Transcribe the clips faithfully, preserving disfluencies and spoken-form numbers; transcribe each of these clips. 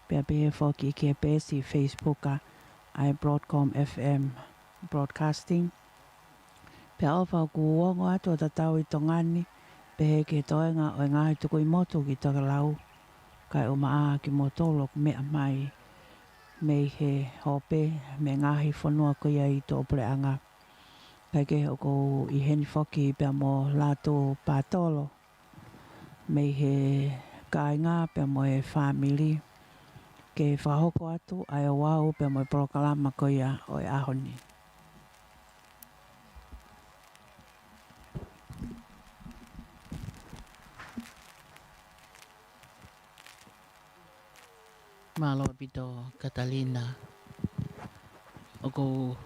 pea pehē foki ki he peesi Facebook ʻa e Broadcom F M Broadcasting. Pea ʻofa ʻoku ongo atu ʻo tatau ʻi Tonga ni, pehē ki he toenga ʻo e ngaahi tukuʻi motu ki tokelau, kae ʻumaʻā kimoutolu ʻoku meʻa mai mei he hope, mei he ngaahi fonua ko ia ʻi tuʻapuleʻanga. Kae kehe ʻoku ou ʻi heni foki pea mo Lātū Patolo, mei he kāinga pea mo e fāmili, ke fakahoko atu ʻa e ouau pea mo e polokalama ko ia ʻo e ʻaho ni. Mālō ʻaupito Katalina, ʻoku ou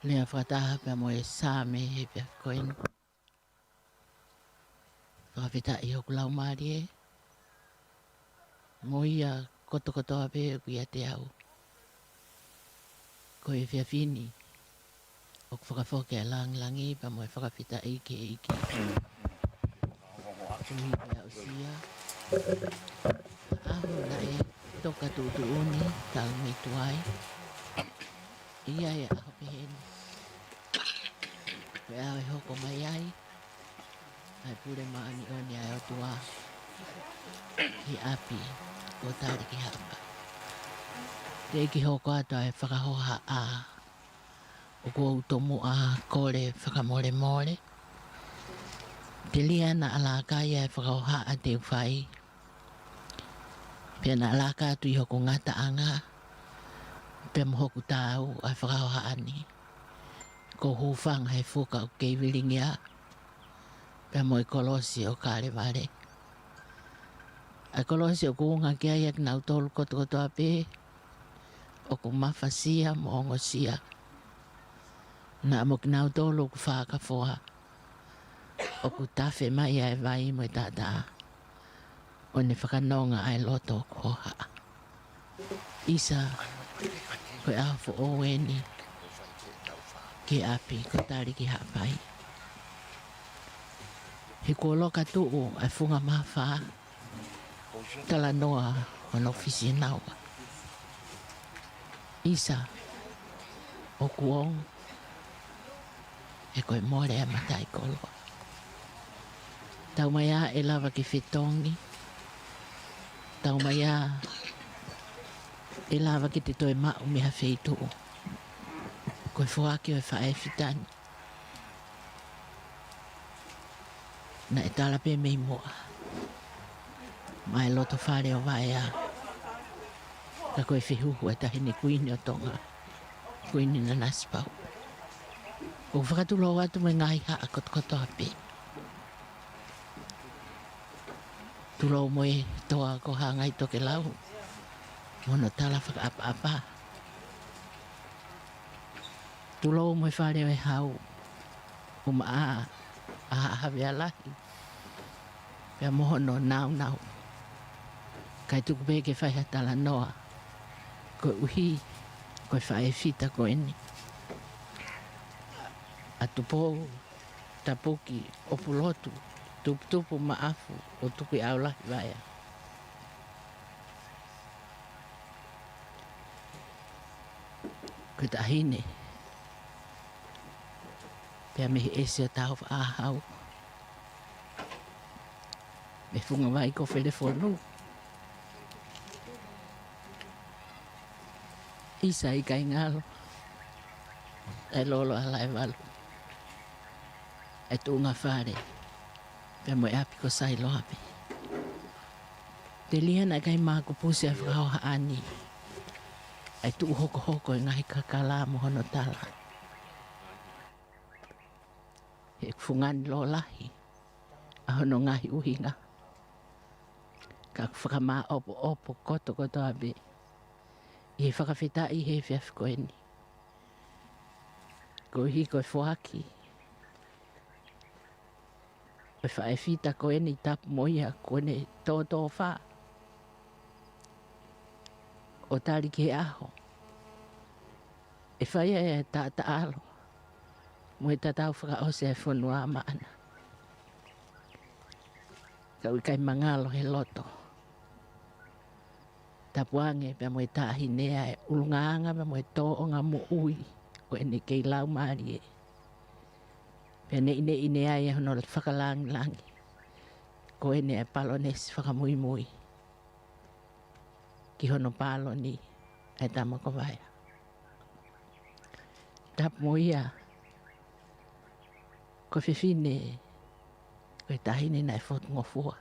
lea fakataha pea mo e Saame he efiafi ko eni. Fakafetaʻi hoku laumālie mo ia kotokotoa pē ʻoku ʻiate au. Ko e efiafi ni, ʻoku fakafoki ʻa e langilangi pea mo e fakafetaʻi ki he ʻEiki. Koeʻuhi ko e aʻusia ʻa e ʻaho naʻe toka tuʻutuʻuni talu mei tuai. ʻI ai ʻa e ʻaho pehē ni, ko e ʻaho ʻe hoko mai ai ʻa e pule māʻoniʻoni ʻa e ʻOtua ʻi ʻapi ʻo Taliki Haʻapai. Teʻeki hoko atu ʻa e fakahohaʻa, ʻoku ou tomuʻa kole fakamolemole. Telia naʻa laka ia ʻa e fakahohaʻa te u fai, pea naʻa laka atu ʻi hoku ngataʻanga pea mo hoku taau ʻa e fakahohaʻa ni. Ko e hūfanga he fuka ʻoku kei vilingia pea mo e kolosi ʻo Kalevale. ʻA e kolosi ʻoku unga ki ai ʻa kinautolu kotokotoa pē ʻoku mafasia mo ongosia. Naʻa mo kinautolu ʻoku fakafoa, ʻoku tafe mai ʻa e vai mo e taʻataʻa, ʻo ne fakanonga ʻa e loto ʻoku hohaʻa. ʻIsa, ko e ʻaho foʻou eni ki ʻapi ko Taliki Haʻapai. He kuo loka tuʻu ʻa e funga mafā, talanoa hono fisi naua. ʻIsa, ʻoku ongo, he ko e mole ʻa e mataʻikoloa. Tau mai ā ʻe lava ke fetongi. Tau mai ā ʻe lava ke te toe maʻu mei ha feituʻu. Ko e foaki ʻo e faʻē fita ni, naʻe tala pē mei muʻa, maʻa e loto fale ʻo Vaea, ka ko e fehuhu ʻa e Taʻahine Kuini ʻo Tonga, Kuini Nanasipauʻu. ʻOku fakatulou atu mo e ngaahi haʻa kotokotoa pē. Tulou mo e toa ko Hangai Tokelau mo hono tala fakaʻapaʻapa. Tulou mo e Fale ʻo e Hau, ʻumaʻā ʻa Haʻa Havea Lahi pea mo hono nāunau. Kae tuku pē ke fai ha talanoa, koeʻuhi ko e faʻē fita ko eni ʻa Tupou, Tapuki, ʻOpulotu, Tuputupu, Maʻafu, ʻo Tukuʻiʻaulahi Vaea. Ko e taʻahine pea mei he ʻEsi ʻo Tāufaʻāhau, mei Fungavai ko Felefonu. ʻIsa, ʻikai ngalo ʻa e lolo ʻa Laevalu, ʻa e tuʻunga fale pea mo e ʻapi ko Sailoame. Telia naʻe ʻikai makupusi ʻa e fakahohaʻa ni ʻa e tuʻu hokohoko ʻo e ngaahi kakala mo hono tala. He ʻoku fungani lōlahi ʻa hono ngaahi ʻuhinga, ka ʻoku fakamāʻopoʻopo kotokotoa pē ʻi he fakafetaʻi he efiafi ko eni, koeʻuhi ko e foaki ʻo e faʻē fita ko eni, tapu mo ia kuo ne tōtōfā ʻo tali ki he ʻaho ʻe fai ai ʻa e taʻataʻalo mo e tatau fakaʻosi ʻa e fonua maʻana. Ka ʻoku ʻikai mangalo he loto Tapu ange pea mo e taʻahine ʻa e ʻulungaanga pea mo e tōʻonga moʻui ko ʻene kei laumālie. Pea neʻineʻi ai ʻa hono fakalangilangi ko ʻene ʻa e palōnesi fakamuimui ki hono pāloni ʻa e tama ko Vaea. Tapu mo ia, ko e fefine, ko e taʻahine naʻe fotungofua.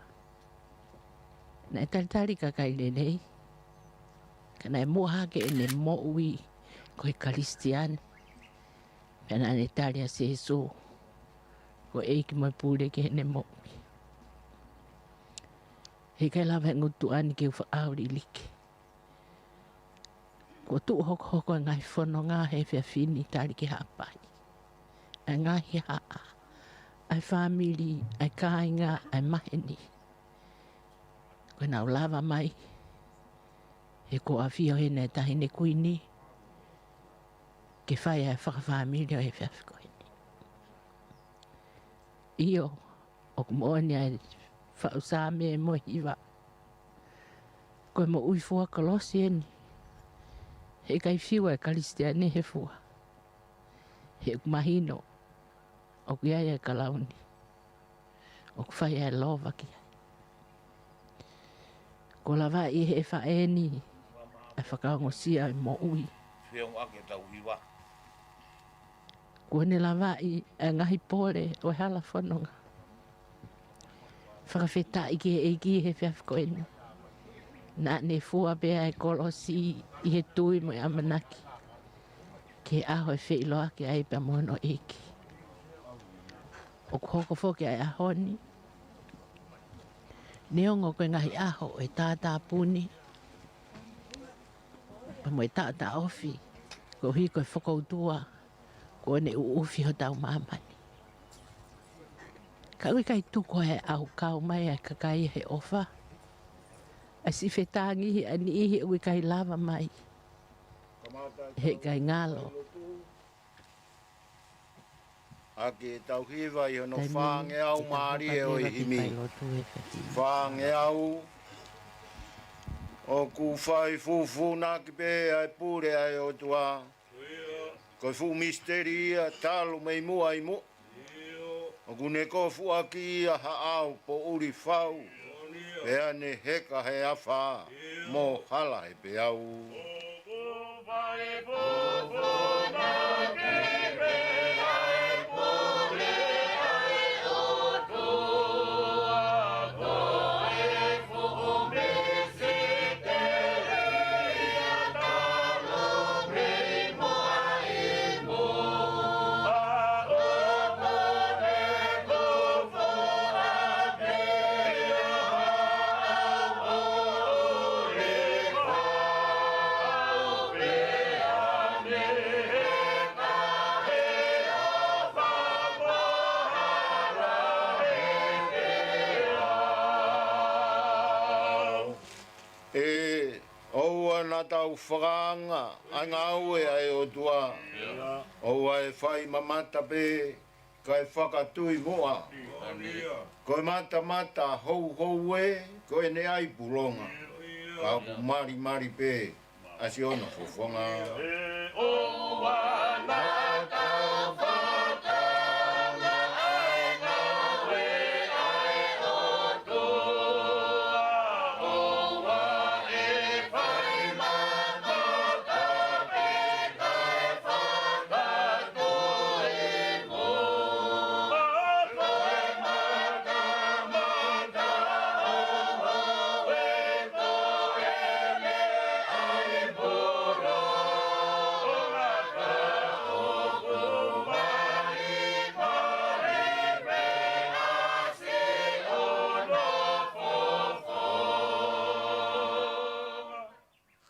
Naʻe talitali kakai lelei, ka naʻe muʻa hake ʻene moʻui ko e Kalisitiane. Pea naʻa ne tali ʻa Sīsū ko e ʻEiki mo e Pule ki heʻene moʻui. Heʻikai lava ʻe he ngutu ʻa eni ke u fakaʻauliliki. Kuo tuʻu hokohoko e ngaahi fononga he efiafi ni tali ki Haʻapai. ʻA e ngaahi haʻa, ʻa e fāmili, ʻa e kāinga, ʻa e maheni. Ko ʻenau lava mai, he ko e ʻafio heni e Taʻahine Kuini, ke fai ʻa e fakafāmili ʻo e efiafi ko eni. ʻIo, ʻoku moʻoni ʻa e faʻu Saame mo e hiva. Ko e moʻui fua kolosi eni. Heʻikai fiu ʻa e Kalisitiane he fua. He ʻoku mahino ʻoku ʻi ai ʻa e kalauni ʻoku fai ʻa e lova ki ai. Kuo lavaʻi ʻe he faʻē ni ʻa e fakaongosia ʻo e moʻui. Feongoʻaki ʻetau hiva. Kuo ne lavaʻi ʻa e ngaahi pole ʻo e hala fononga. Fakafetaʻi ki he ʻEiki he efiafi ko eni. Naʻa ne fua pē ʻa e kolosi ʻi he tui mo e ʻamanaki ki he ʻaho ʻe feʻiloaki ai pea mo hono ʻEiki. ʻOku hoko foki ʻa e ʻaho ni, neongo ko e ngaahi ʻaho ʻo e tātāpuni pea mo e taʻotaʻofi, koeʻuhi ko e fokoutua kuo ne ʻuʻufi hotau māmani. Ka ʻoku ʻikai tuku ʻe he ʻaho kau mai ʻa e kakai he ʻofa, ʻa e siʻi fetāngihi ʻa e niʻihi ʻoku ʻikai lava mai, heʻikai ngalo. ʻAki ʻetau hiva ʻi hono fāngeau mālie ʻo e himi. Fāngeau. ʻOku fai fufūnaki pē ʻa e pule ʻa e ʻOtua. Ko e fuʻu misiteli ia talu mei muʻa ʻi muʻa. ʻOku ne kofuʻaki ia ha ʻao poʻuli fau, pea ne heka he afā mo hala he peau. ʻE ʻoua naʻa tau fakaanga ʻa e ngāue ʻa e ʻOtua. ʻOua ʻe fai mamata pē kae fakatui muʻa. Ko e matamata houhou ē, ko ʻene ʻai pulonga. Ka ʻoku malimali pē ʻa siʻono fofonga.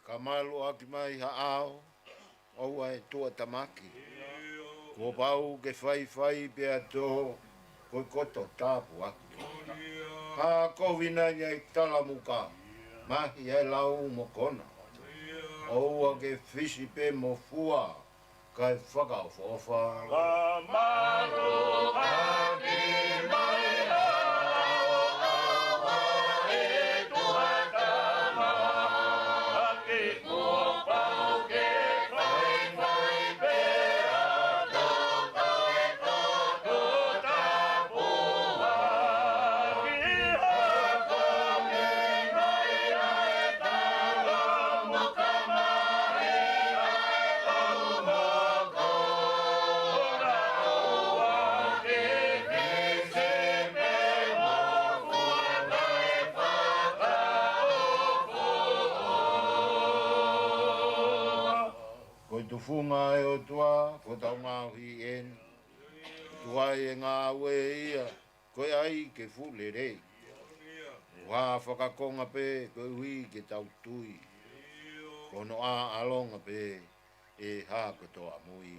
Ka maluʻaki mai ha ʻao, ʻoua ʻe tuʻatamaki. Kuo pau ke faifai pea tō, ko e koto tāpuaki. Ha kovi nai ʻa e talamuka, mahi ʻa e lau mo kona. ʻOua ke fisi pē mo fua, kae fakaʻofoʻofa. Ka maluʻaki mai ha ʻao, ʻoua ʻe tuʻatama. Tufunga ʻe ʻOtua, ko hotau ngaohi eni. Tuai e ngāue ia, ko e ʻai ke fuʻu lelei. ʻOua fakakonga pē, koeʻuhi ke tau tui. Ko hono ʻaʻalonga pē, ʻe hā kotoa mui.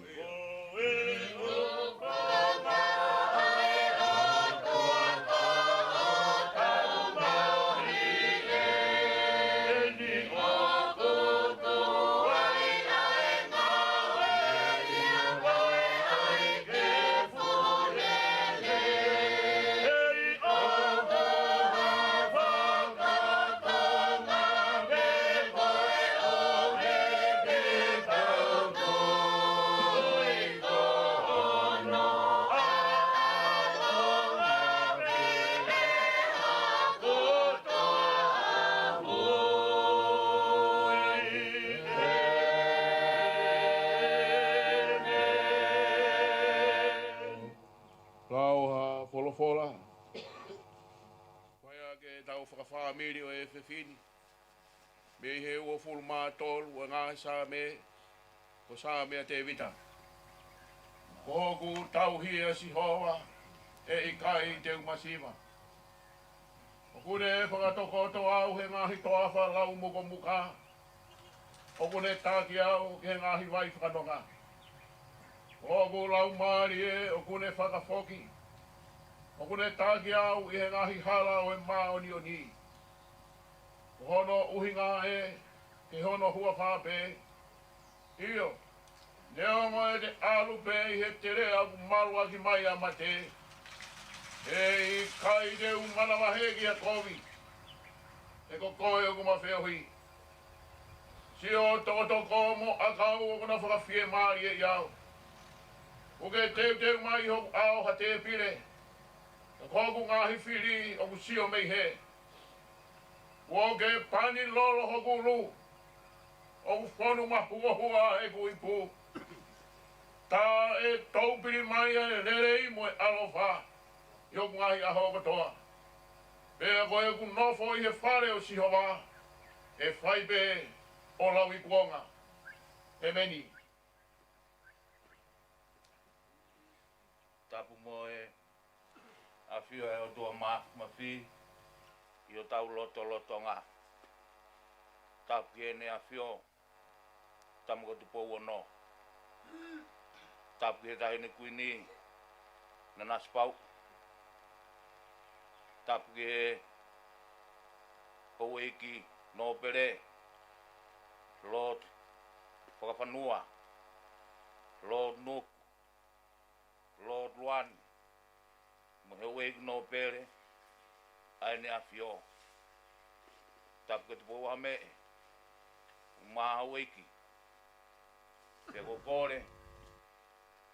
Lau ha folofola. Ko ia ke tau fakafāmili ʻo e efiafi ni. Mei he uofulu mā tolu ʻo e ngaahi Saame, ko e Saame ʻa Tēvita. Ko hoku tauhi ʻa Sihova, ʻe ʻikai te u masiva. ʻOku ne fakatokoto au he ngaahi toafa laumukomuka. ʻOku ne taki au ki he ngaahi vai fakanonga. Ko hoku laumālie ʻoku ne fakafoki. ʻOku ne taki au ʻi he ngaahi hala ʻo e māʻoniʻoni. Ko hono ʻuhinga ē, ki hono huafa pē. ʻIo, neongo ʻete ʻalu pē ʻi he teleʻa ʻoku maluʻaki mai ʻa mate, ʻe ʻikai te u manavahē ki ha kovi, he ko koe ʻoku ma feohi. Sio tokotoko mo ʻakau ʻoku na fakafiemālieʻi au. Kuo ke teuteu mai ʻi hoku ʻao ha tēpile, ka ko hoku ngaahi fili ʻoku sio mei hē. Kuo ke pani lolo hoku ʻulu, ʻoku fonu mahuohua ʻeku ipu. Tā ʻe toupili mai ʻa e lelei mo e ʻaloʻofa ʻi hoku ngaahi ʻaho kotoa. Pea ko ʻeku nofo ʻi he fale ʻo Sihova, ʻe fai pē ʻo lauikuonga. ʻEmeni. Tapu mo e ʻafio ʻa e ʻOtua Māfimafi ʻi hotau lotolotonga. Tapu ki heʻene ʻAfio, Tama ko Tupou Ono. Tapu ki he Taʻahine Kuini, Nanasipauʻu. Tapu ki he Houʻeiki Nōpele, Lord Fakafanua, Lord Nuku, Lord Luani, mo e Houʻeiki Nōpele ʻa ʻEne ʻAfio. Tapu ki he Tupou Ame, mo e Houʻeiki. Pea ko e kole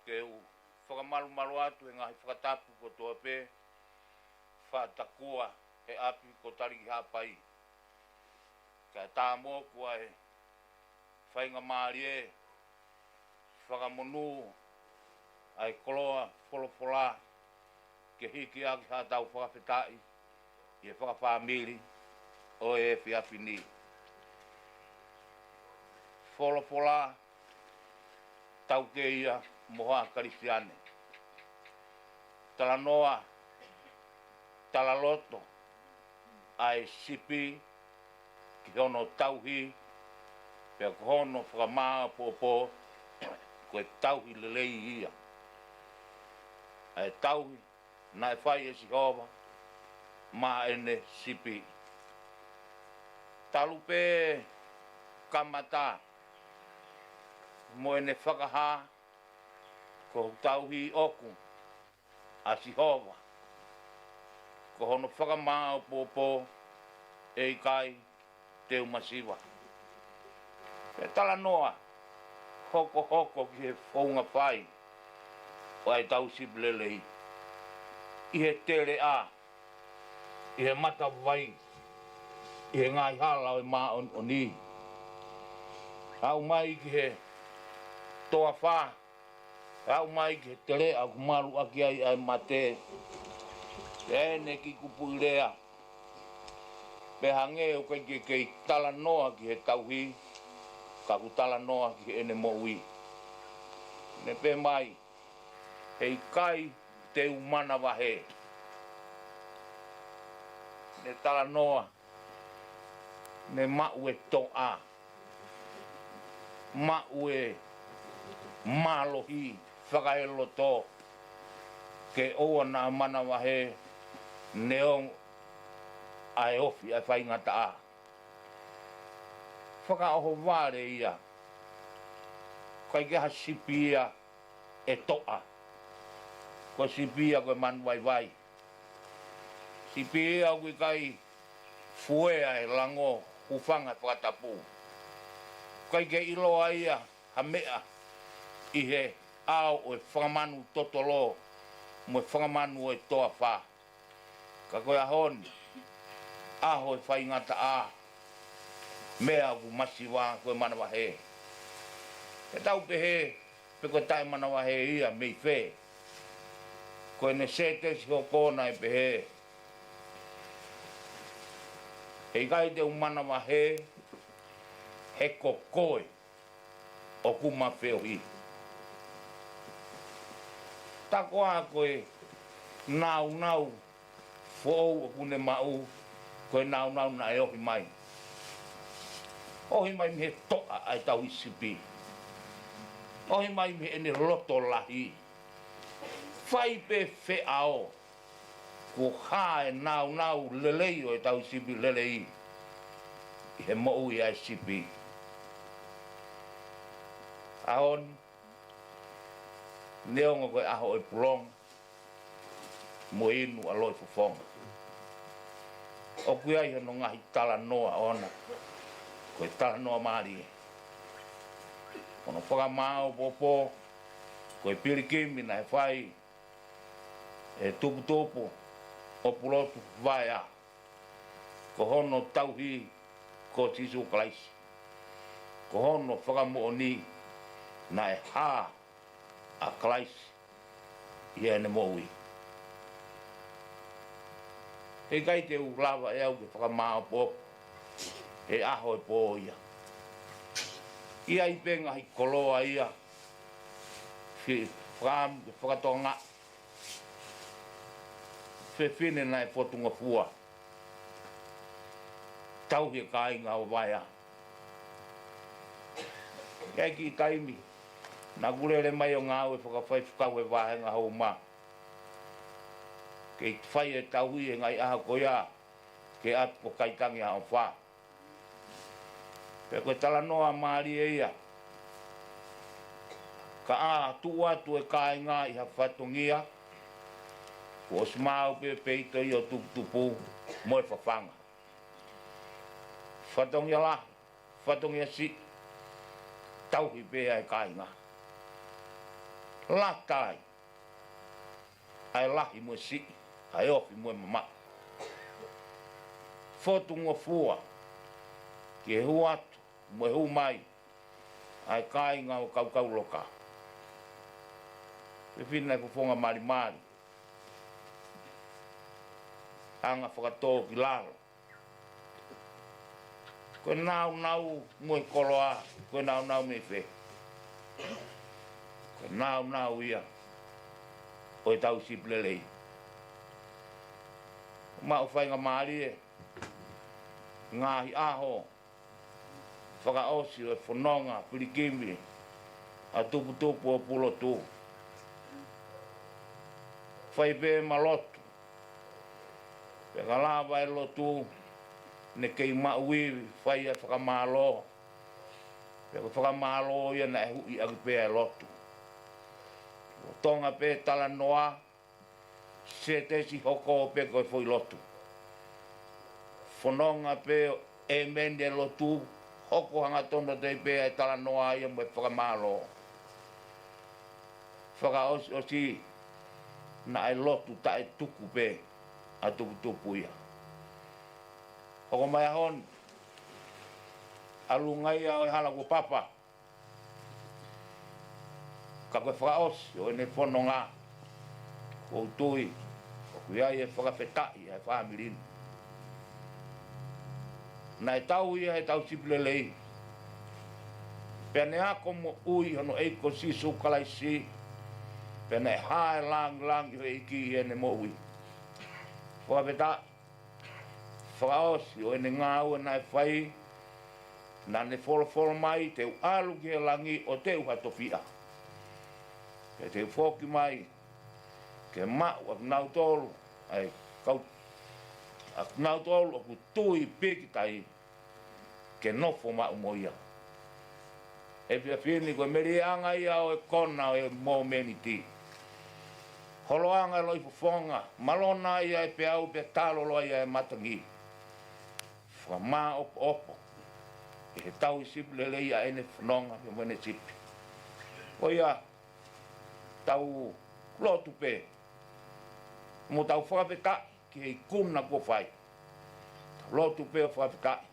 ke u fakamalumalu atu he ngaahi fakatapu kotoa pē, faʻa takua he ʻapi ko Talikihaʻapai. Kae tā moʻoku ʻa e faingamālie, fakamonū ʻa e koloa folofola, ke hiki ʻaki haʻatau fakafetaʻi ʻi he fakafāmili ʻo e efiafi ni. Folofola, taukei ia mo ha Kalisitiane. Talanoa, talaloto ʻa e sipi ki hono tauhi, pea ko hono fakamāʻopoʻopo, ko e tauhi lelei ia. ʻA e tauhi naʻe fai ʻe Sihova maʻa ʻene sipi. Talu pē kamata mo ʻene fakahā, ko e tauhi ʻoku ʻa Sihova, ko hono fakamāʻopoʻopo, ʻe ʻikai te u masiva. Pea talanoa hokohoko ki he founga fai ʻo ʻetau sipi lelei, ʻi he teleʻa, ʻi he matavai, ʻi he ngaahi hala ʻo e māʻoniʻoni. Aʻu mai ki he toafa, aʻu mai ki he teleʻa ʻoku maluʻaki ai ʻa e mate. Pea ʻene kiʻi kupuʻi lea, pea hangē ʻoku ʻikai ke kei talanoa ki he tauhi, ka ʻoku talanoa ki heʻene moʻui. Ne pehē mai, he ʻikai te u manavahē. Ne talanoa, ne maʻu e toʻa, maʻu e mālohi fakaeloto, ke ʻoua naʻa manavahē neongo ʻa e ofi ʻa e faingataʻa. Fakaʻohovale ia, ʻikai ke ha sipi ia ʻe toʻa. Ko e sipi ia ko e manu vaivai. Sipi ia ʻoku ʻikai fuea e lango, hūfanga he fakatapu. ʻIkai ke ʻiloa ia ha meʻa ʻi he ʻao ʻo e fakamanu totolo mo e fakamanu ʻo e toafa. Ka ko e ʻaho ni, ʻaho e faingataʻa, meʻa ʻoku masiva ko e manavahē. He tau pehē, pe ko e taʻemanavahē ia mei fē? Ko ʻene sētesi hoko naʻe pehē, he ʻikai te u manavahē, he ko koe ʻoku ma feohi. Tā koā ko e nāunau foʻou ʻoku ne maʻu, ko e nāunau naʻe ohi mai. Ohi mai mei he toʻa ʻa e tauhi sipi. Ohi mai mei heʻene loto lahi. Fai pē feʻao, kuo hā e nāunau lelei ʻo e tauhi sipi lelei ʻi he moʻui ʻa e sipi. ʻAho ni, neongo ko e ʻaho ʻo e pulonga mo e inu ʻa Loʻifofonga, ʻoku ʻi ai hono ngaahi talanoa ʻoʻona, ko e talanoa mālie. Hono fakamāʻopoʻopo ko e pilikimi naʻe fai ʻe Tuputupu ʻo Pulotu Vaea, ko hono tauhi ko Sīsū Kalaisi. Ko hono fakamoʻoni naʻe hā ʻa Kalaisi ʻi heʻene moʻui. He ʻikai te u lava ʻe au ke fakamāʻopoʻopo he ʻaho e pō ia. ʻI ai pē ngaahi koloa ia, fie fakaʻamu ke fakatokangaʻi, fefine naʻe fotungofua, tauhi e kāinga ʻo Vaea. ʻI ai e kiʻi taimi naʻa ku lele mai ʻo ngāue fakafaifekau he vāhenga houma, kei fai e tauhi he ngaahi ʻaho ko ia, ke ʻatu ko Kaitangi ʻa ʻOfa. Pea ko e talanoa mālie ia. Ka ʻā tuʻu atu e kāinga ʻi ha fatongia, kuo ʻosi maau pē peito ia ʻo Tuputupu mo e fafanga. Fatongia lahi, fatongia siʻi, tauhi pē ʻa e kāinga. Lata ai ʻa e lahi mo e siʻi, ʻa e ofi mo e mamaʻo. Fotungofua ki he hū atu mo e hū mai ʻa e kāinga ʻo Kaukauloka. Fefine naʻe fofonga malimali, anga fakatō ki lalo. Ko e nāunau mo e koloa, ko e nāunau mei fē? Ko e nāunau ia ʻo e tauhi sipi lelei. Maʻu faingamālie, ngaahi ʻaho fakaʻosi ʻo e fononga pilikimi ʻa Tuputupu ʻo Pulotu. Fai pē ma lotu. Pea ka lava e lotu, ne kei maʻu ivi, fai e fakamālō. Pea ko e fakamālō ia naʻe huʻi ʻaki pē ʻa e lotu. Lolotonga pē talanoa, sētesi hoko pē ko e foʻi lotu. Fononga pē ʻo ʻēmeni e lotu, hoko hangatonu atu ai pē ʻa e talanoa ia mo e fakamālō. Fakaʻosiʻosi, naʻe lotu taʻetuku pē ʻa Tuputupu ia. Hoko mai ʻaho ni, ʻalunga ia ʻo e hala kuo papa. Ka ko e fakaʻosi ʻo ʻene fononga, ʻoku ou tui ʻoku ʻi ai e fakafetaʻi ʻa e fāmili ni. Naʻe tau ia he tauhi sipi lelei. Pea ne ako moʻui hono ʻEiki ko Sīsū Kalaisi. Pea naʻe hā e lāngilangi ʻo e ʻEiki ʻi heʻene moʻui. Fakafetaʻi, fakaʻosi ʻo ʻene ngāue naʻe fai, naʻa ne folofola mai, te u ʻalu ki he langi ʻo te u ha tofiʻa. Pea te u foki mai ke maʻu ʻa kinautolu, ʻa e kau, ʻa kinautolu ʻoku tui pīkitai ke nofo maʻu mo ia. ʻE fiafini ko e meliʻanga ia ʻo e kona ʻo e momeniti. Holoʻanga e loʻifofonga, malona ia e peau pea talolo ia e matangi. Fakamāʻopoʻopo ʻe he tauhi sipi lelei ʻa ʻene fononga pea mo ʻene sipi. Ko ia, tau lotu pē mo tau fakafetaʻi ki he ikuna kuo fai. Tau lotu pē ʻo fakafetaʻi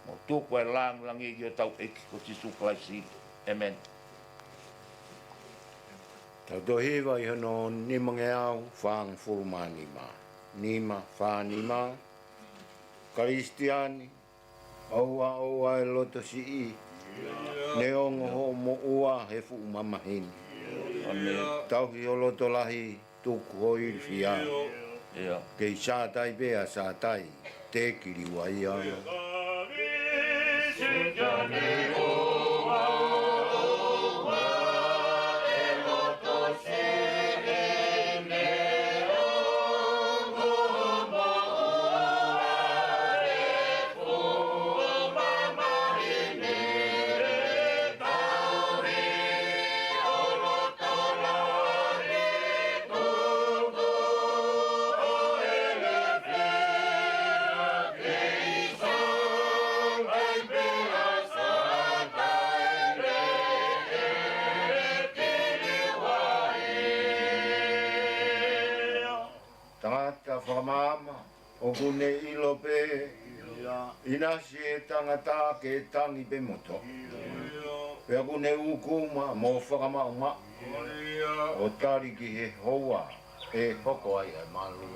mo tuku e lāngilangi ki hotau ʻEiki ko Sīsū Kalaisi. ʻĒmeni. Tau toe hiva ʻi hono nimangeau fāngofulu mā nima. Nima fā nima. Kalisitiane, ʻoua ʻoua e loto siʻi, neongo hoʻo moʻua he fuʻu mamahi ni. Tauhi ho loto lahi, tuku ho ilifia. Kei Sātai pē ʻa Sātai, te kiliua ia. Tangata fakamaama, ʻoku ne ʻilo pē ʻinasi e tangata ke tangi pē moto. Pea ʻoku ne ukuma mo fakamaʻumaʻu ʻo tali ki he houa ʻe hoko ai ʻa e malu.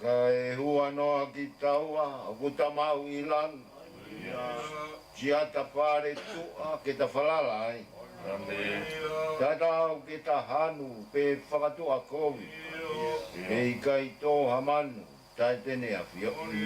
Kae huanoa kitaua ʻoku ta maʻu ʻi lalo, siʻata fale tuʻa ke ta falala ai. Tatau ke ta hanu pe fakatuʻakovi, ʻe ʻikai tō ha manu taʻe te ne ʻafioʻi.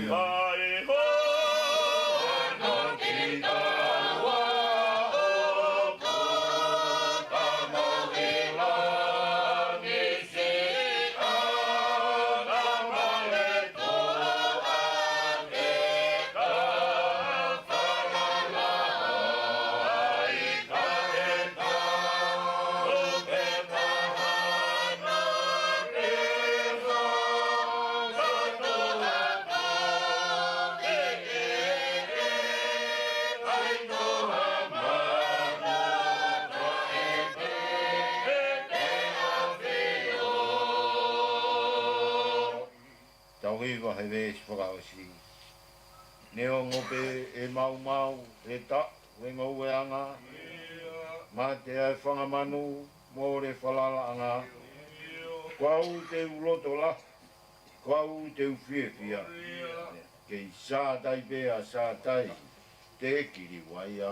Tau hiva he veesi fakaʻosi. Neongo pē ʻe maumau e taʻu ʻo e ngoueʻanga, mate ʻa e fanga manu, mole falalaʻanga, ko au te u loto lahi, ko au te u fiefia. Kei Sātai pē ʻa Sātai, te kiliua ia.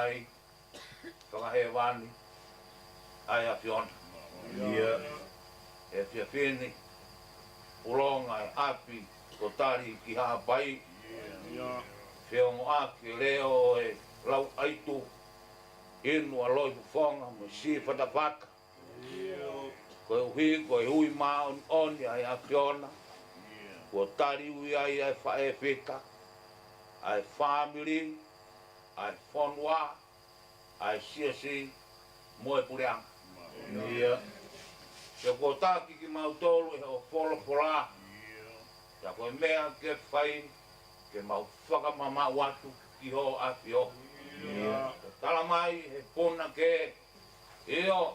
ʻai, fakahēvani, ʻa e ʻAfiona. Ia. ʻE fiefia ni, ʻulungaanga ʻa e ʻapi, ko Tali ki Haʻapai. Ia. Feongoʻaki e leʻo ʻo e lau ʻaitu, inu ʻa Loʻifofonga mo Siʻifatafata. Koeʻuhi ko e ui māʻoniʻoni ʻa e ʻAfiona, kuo tali ui ai ʻa e faʻē fika, ʻa e fāmili, ʻa e fonua, ʻa e siasi, mo e puleʻanga. Ia. Pea kuo taki kimautolu ʻe hoʻo folofola, pea ko e meʻa ke fai, ke mau fakamamaʻu atu ki hoʻo ʻAfio. Ia. Tala mai he punake, ʻio,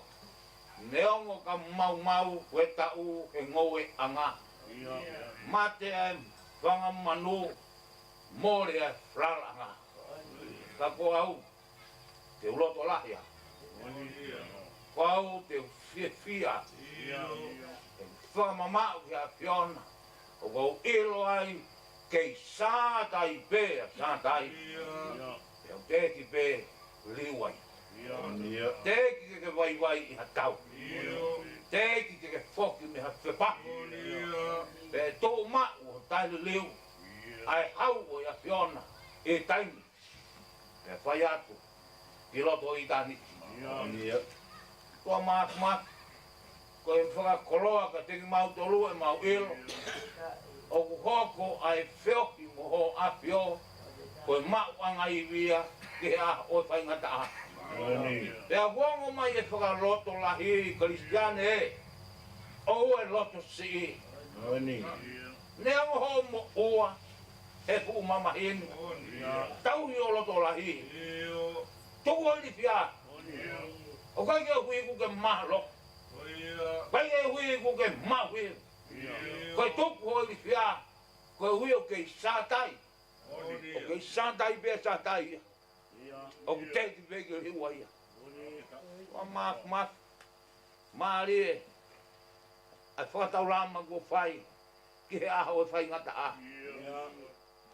neongo ka maumau ko e taʻu he ngoueʻanga. Ia. Mate ʻa e fanga manu, mole ʻa e falalaʻanga. Ka ko au, te u loto lahi ʻa. Ko au te u fiefia. Ia. Te u fakamamaʻu ki he ʻAfiona. ʻOku ou ʻilo ai, kei Sātai pē ʻa Sātai. Ia. Pea u teʻeki pē liu ai. Ia. Teʻeki ke ke vaivai ʻi ha tau. Ia. Teʻeki ke ke foki mei ha fepahi. Ia. Pea tuʻu maʻu ʻo taʻeliliu. Ia. ʻA e hau ʻo e ʻAfiona ʻi he taimi. Pea fai atu ki loto ʻitāniti. Ia. Tuʻa Māfimafi, ko e fakakoloa kiate kimautolu ʻemau ʻilo, ʻoku hoko ʻa e feohi mo hoʻo ʻAfio, ko e maʻuʻanga ivi ia ki he ʻaho ʻo e faingataʻa. Pea ʻoku ongo mai e fakalotolahi, Kalisitiane ē, ʻoua ʻe loto siʻi. Neongo hoʻo moʻua he fuʻu mamahi ni, tauhi hoʻo loto lahi. Tuku hoʻo ilifia. ʻOku ʻikai ke ui kuo ke mahalo. ʻIkai ke ui kuo ke maʻu. Ko e tuku hoʻo ilifia. Koeʻuhi ʻoku kei Sātai. ʻOku kei Sātai pē ʻa Sātai ia. ʻOku teʻeki pē ke liu ai ia. Tuʻa Māfimafi, mālie ʻa e fakataulama kuo fai ki he ʻaho ʻo e faingataʻa.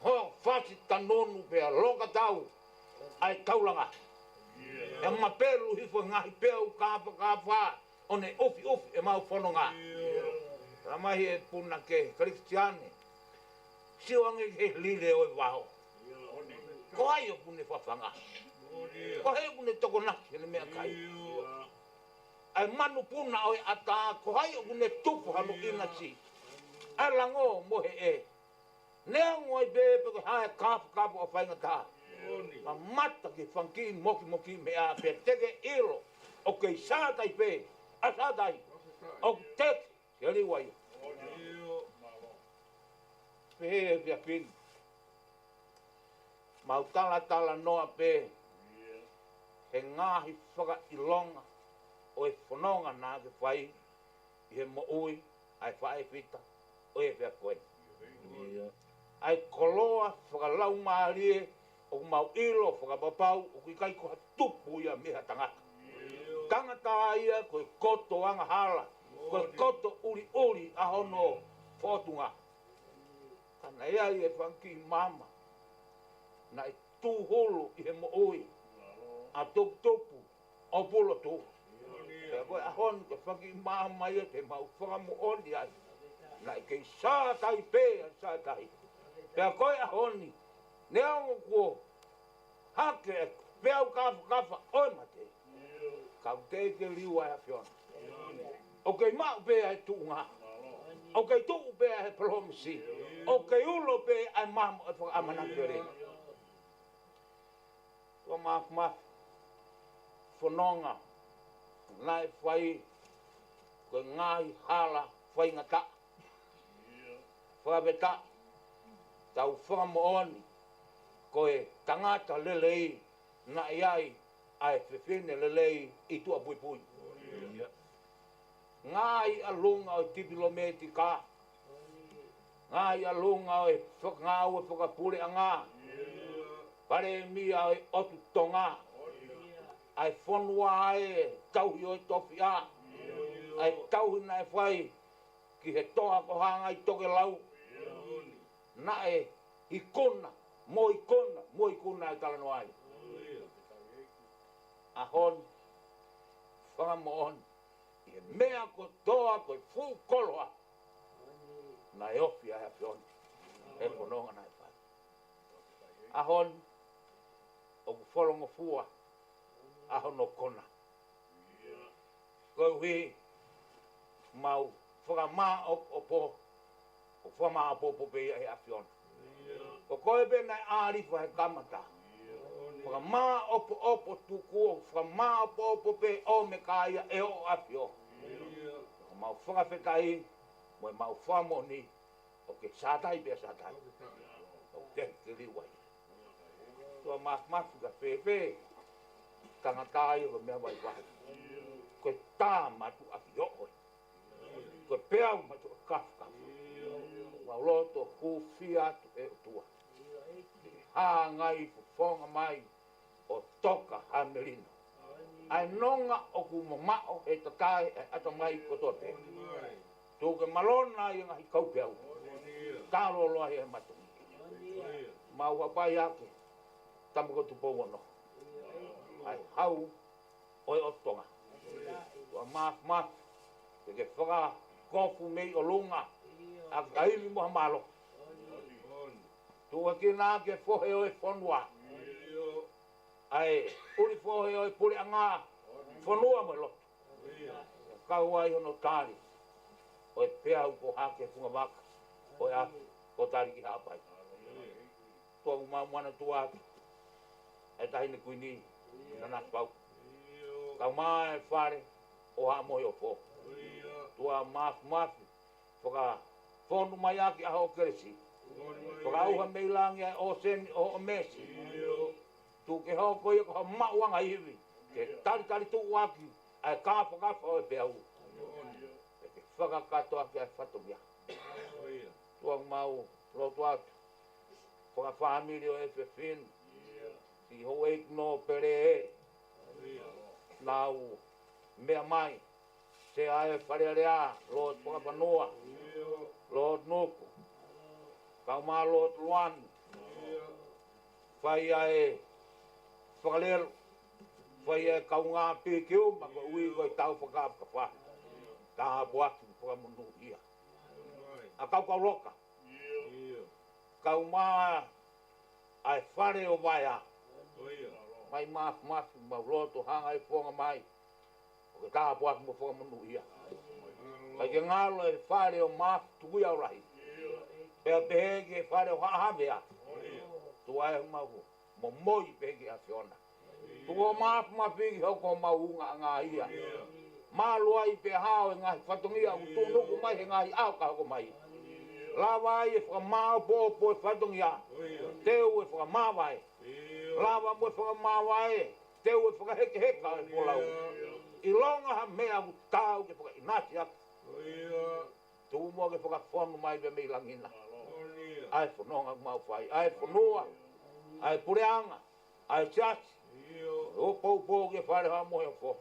Hoʻo fasi tanonu pea lokatau ʻa e taulanga. ʻE mapelu hifo e ngaahi peau kāfakafa ʻo ne ʻufiʻufi ʻemau fononga. Tala mai he punake, Kalisitiane, sio ange ki he lile ʻo e vao. Ko hai ʻoku ne fafanga? Ko hai ʻoku ne tokonaki heʻene meʻakai? ʻA e manupuna ʻo e ʻatā, ko hai ʻoku ne tuku hano ʻinasi? ʻA e lango mo e hē. Neongo ai pē pe ko e hā e kāfakafa ʻo e faingataʻa, mamata ki he fanga kiʻi mokimoki meʻa pea te ke ʻilo ʻoku kei Sātai pē ʻa Sātai. ʻOku teʻeki ke liu ai. Pehē he efiafi ni, mau talatalanoa pē he ngaahi fakaʻilonga ʻo e fononga naʻa ke fai ʻi he moʻui ʻa e faʻē fika ʻo e efiafi ko eni. ʻA e koloa fakalaumālie ʻoku mau ʻilo fakapapau ʻoku ʻikai ko ha tupu ia mei ha tangata. Tangata ia ko e koto angahala, ko e koto ʻuliʻuli ʻa hono fōtunga. Ka naʻe ʻi ai e fanga kiʻi maama naʻe tūhulu ʻi he moʻui ʻa Tuputupu ʻo Pulotu. Pea ko e ʻaho ni ko e fanga kiʻi maama ia te mau fakamoʻoni ai, naʻe kei Sātai pē ʻa Sātai. Pea ko e ʻaho ni, neongo kuo hake e peau kāfakafa ʻo e mate, ka ʻoku teʻeki ke liu ʻa e ʻAfiona. ʻOku kei maʻu pē ʻa e tuʻunga. ʻOku kei tuʻu pē ʻa e palōmesi. ʻOku kei ulo pē ʻa e maama ʻo e fakaʻamanaki lelei. Tuʻa Māfimafi, fononga naʻe fai ko e ngaahi hala faingataʻa. Fakafetaʻi, tau fakamoʻoni ko e tangata lelei naʻe ʻi ai ʻa e fefine lelei ʻi tuʻapuipui. Ngaahi ʻalunga ʻo e tipilōmētika, ngaahi ʻalunga ʻo e faka-, ngāue fakapuleʻanga, palēmia ʻo e ʻotu Tonga, ʻa e fonua ʻa e tauhi ʻo e tofiʻa, ʻa e tauhi naʻe fai ki he toa ko Hangai Tokelau, naʻe ikuna, mo ikuna, mo ikuna e talanoa ai. ʻAho ni, fakamoʻoni ʻi he meʻa kotoa ko e fuʻu koloa naʻe ofi ai ʻa e ʻAfiona he fononga naʻe fai. ʻAho ni, ʻoku folongofua ʻa hono kona. Koeʻuhi mau fakamāʻopoʻopo, ʻo fakamāʻopoʻopo pē ia he ʻAfiona. Ko koe pē naʻe ʻalifa he kamata. Fakamāʻopoʻopo tuku, ʻo fakamāʻopoʻopo pē ʻo me ka ia ʻe ʻo ʻAfio. Mau fakafetaʻi mo e mau fakamoʻoni ʻoku ke sātai pea sātai. ʻOku ke ke liu ai. ʻOtua Māfimafi, ka fēfē tangata ia ko e meʻa vaivai, ko e tāmatuʻaki ʻoʻou. Ko e peau matuʻaki kafukafu. Mau loto hūfia atu ʻe ʻOtua, ke hanga ʻo fofonga mai ʻo toka ha melino ʻa e nonga ʻoku mamaʻo he tatae ʻa e ʻatamai kotoa pē. Tuku ke malona ʻa e ngaahi kaupeau. Talo loa he matongi. Mau hapai ake Tama ko Tupou Ono, ʻa e Hau ʻo e ʻOtu Tonga. ʻOtua Māfimafi, ke ke fakakofu mei ʻolunga ʻa e ivi mo ha mālohi. Tuku ke nā ke fohe ʻo e fonua, ʻa e ʻuli fohe ʻo e puleʻanga, fonua mo e lotu. Kau ai hono tali ʻo e peau ko Hake Fungavaka, ʻo e ʻapi ko Taliki Haʻapai. ʻOtua, ʻoku mau manatua atu ʻa e Taʻahine Kuini Nanasipauʻu, kae ʻumaʻā e fale ʻo Haʻa Moheofo. ʻOtua Māfimafi, fakafonu mai ʻaki ʻa hoʻo kelesi. Fakaʻauha mei langi ʻa e ʻōseni ʻo hoʻo meesi. Tuku ke hoko ia ko ha maʻuʻanga ivi ke talitali tuʻu ʻaki ʻa e kāfakafa ʻo e peau, ke fakakakato ʻaki ʻa e fatongia. ʻOtua, ʻoku mau lotu atu fakafāmili ʻo e efiafi ni, siʻi houʻeiki nō pele ē, naʻa nau meʻa mai, Sea ʻa e Fale Alea, Lord Fakafanua, Lord Nuku, kae ʻumaʻā Lord Luani, fai ʻa e fakalele, fai ʻa e kaungā piki uma koeʻuhi ko e tau fakakafa. Tāpuaki mo fakamonūʻia ʻa Kaukauloka, kae ʻumaʻā ʻa e fale ʻo Vaea. Māfimafi, mau lotu hanga ʻo fofonga mai, ʻo ke tāpuaki mo fakamonūʻia. Kae ke ngalo e fale ʻo Mafi Tukuʻiaolahi, pea pehē ki he fale ʻo Haʻa Havea. Tuku ai ʻemau momoi pē ki he ʻAfiona. Tuku ʻo Māfimafi ke hoko homau ungaʻanga ia. Mālō ai pē hao e ngaahi fatongia ʻoku tuʻunuku mai he ngaahi ʻaho ka hoko mai. Lava ai e fakamāʻopoʻopo e fatongia, teu e fakamāvae. Lava mo e fakamāvae, teu e fakahekeheka e folau. ʻIlonga ha meʻa ʻoku taau ke fakaʻinasi atu, tuku muʻa ke fakafonu mai pē mei langi na ʻa e fononga ʻoku mau fai, ʻa e fonua, ʻa e puleʻanga, ʻa e siasi, ʻo poupou ki he fale Haʻa Moheofo.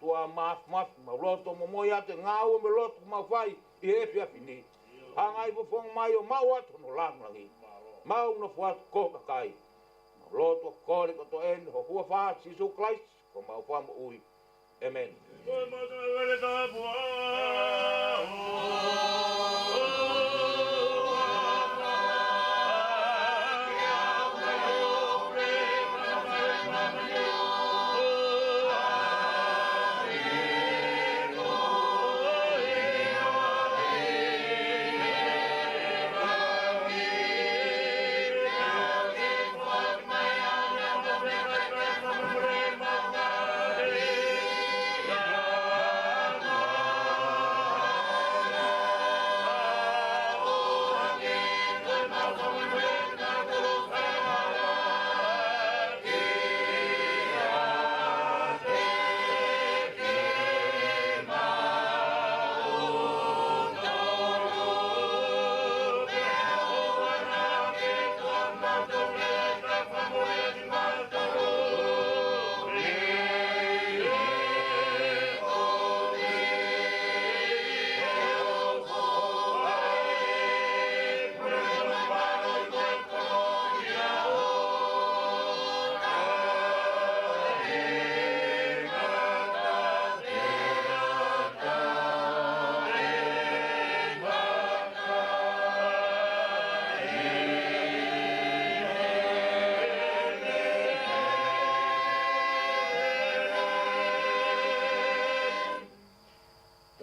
ʻOtua Māfimafi, mau loto momoi atu e ngāue mo e lotu ʻoku mau fai ʻi he efiafi ni. Hanga ʻo fofonga mai ʻo maʻu atu hono lāngilangi. Mau nofo atu ko ho kakai. Mau lotu ʻo kole kotoa eni ʻi ho huafa Sīsū Kalaisi ko homau Fakamoʻui. ʻĒmeni.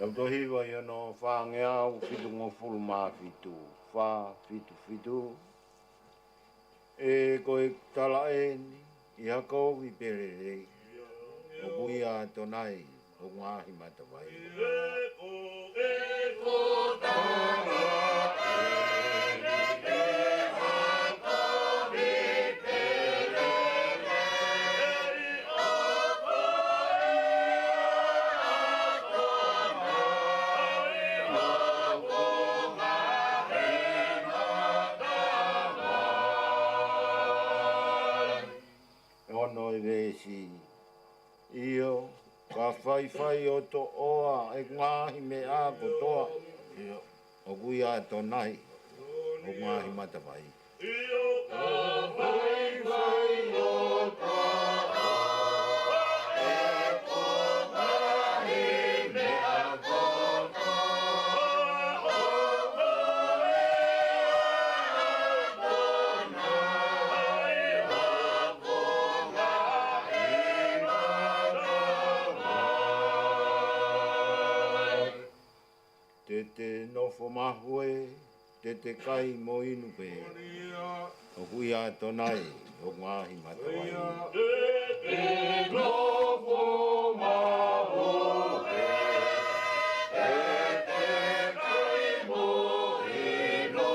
Lautohi Vaihono fāngeau fitungofulu mā fitu, fā fitu fitu. ʻE ko e tala eni ʻi ha kovi pē lelei, ʻoku ʻi ai ʻa Tonai ʻo e ngaahi matavai. Ono e veesi. ʻIo, ka faifai ʻo toʻoa ʻeku ngaahi meʻa kotoa, ʻio, ʻoku ʻi ai ʻa Tonai ʻo e ngaahi matavai. ʻIo, ka faifai ʻo toʻoa ʻeku ngaahi meʻa kotoa, ʻoku ʻi ai ʻa Tonai ʻo e ngaahi matavai. Te te nofo mahue, te te kai mo inu pē, ʻoku ʻi ai ʻa Tonai ʻo e ngaahi matavai. Te te nofo mahue, te te kai mo inu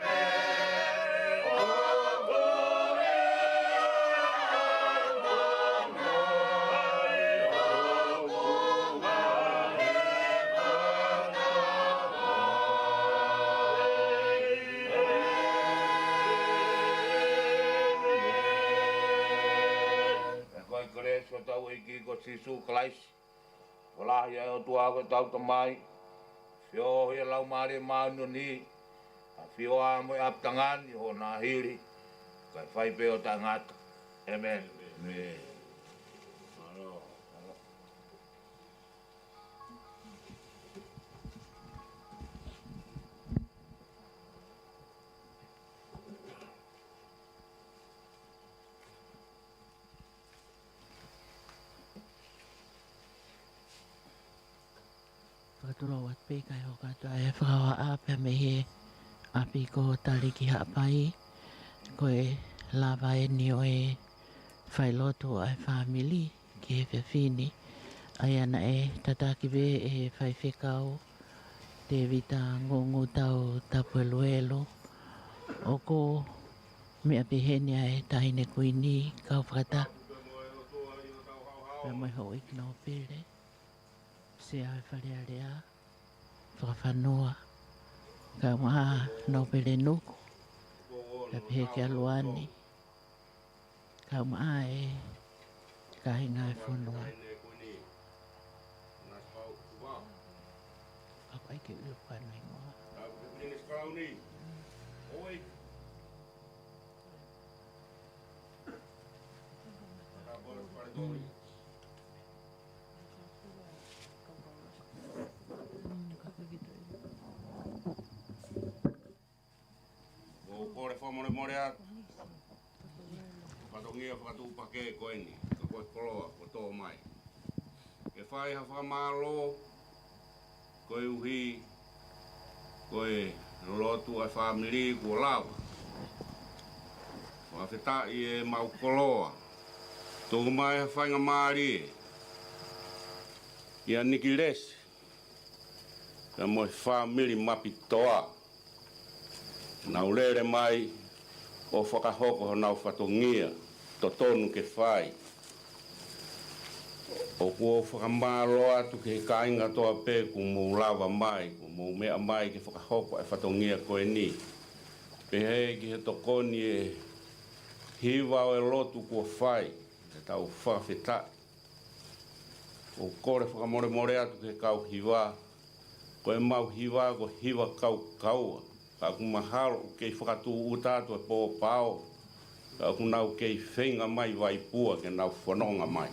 pē, ʻoku ʻi ai ʻa Tonai ʻo e ngaahi matavai. Ko e kelesi ʻa hotau ʻEiki ko Sīsū Kalaisi, ʻofa lahi ʻa e ʻOtua ko hotau Tamai, feohi ʻa e Laumālie Māʻoniʻoni, ʻafio ā mo e ʻapitanga ni ʻo hona hili, kae fai pē ʻo taʻengata. ʻĒmeni. ʻĒmeni. Mālō. Fakatulou atu pē kae hoko atu ʻa e fakahohaʻa pea mei he ʻapi ko Taliki Haʻapai, ko e lava eni ʻo e failotu ʻa e fāmili ki he efiafi ni, ʻa ia naʻe tataki pē ʻe he faifekau Tēvita Ngungutau Tapueluelu, ʻoku meʻa pē heni ʻa e Taʻahine Kuini, kau fakataha pea mo e houʻeiki nōpele, Sea ʻo e Fale Alea, Fakafanua, kae ʻumaʻā Nōpele Nuku, kae pehē ki ʻAluani, kae ʻumaʻā e kāinga ʻo e fonua. Ka ko ai ke ʻilo pano ingoa. ʻOku ou kole fakamolemole atu. Fatongia fakatuʻupakē ko eni, ka ko e koloa kuo tō mai. Ke fai ha fakamālō, koeʻuhi ko e lotu ʻa e fāmili kuo lava. Fakafetaʻi ʻemau koloa. Tuku mai ha faingamālie kia Nikilesi pea mo e fāmili Mapitoa. Nau lele mai ʻo fakahoko honau fatongia totonu ke fai. ʻOku ou fakamālō atu ki he kāinga kotoa pē kuo mou lava mai, kuo mou meʻa mai ke fakahoko e fatongia ko eni. Pehē ki he tokoni e hiva ʻo e lotu kuo fai, ʻetau fakafetaʻi. ʻOku ou kole fakamolemole atu ki he kau hiva, ko ʻemau hiva ko e hiva kaukaua, ka ʻoku mahalo ʻoku kei fakatūʻuta atu e pōpao, ka ʻoku nau kei feinga mai vaipua ke nau fononga mai.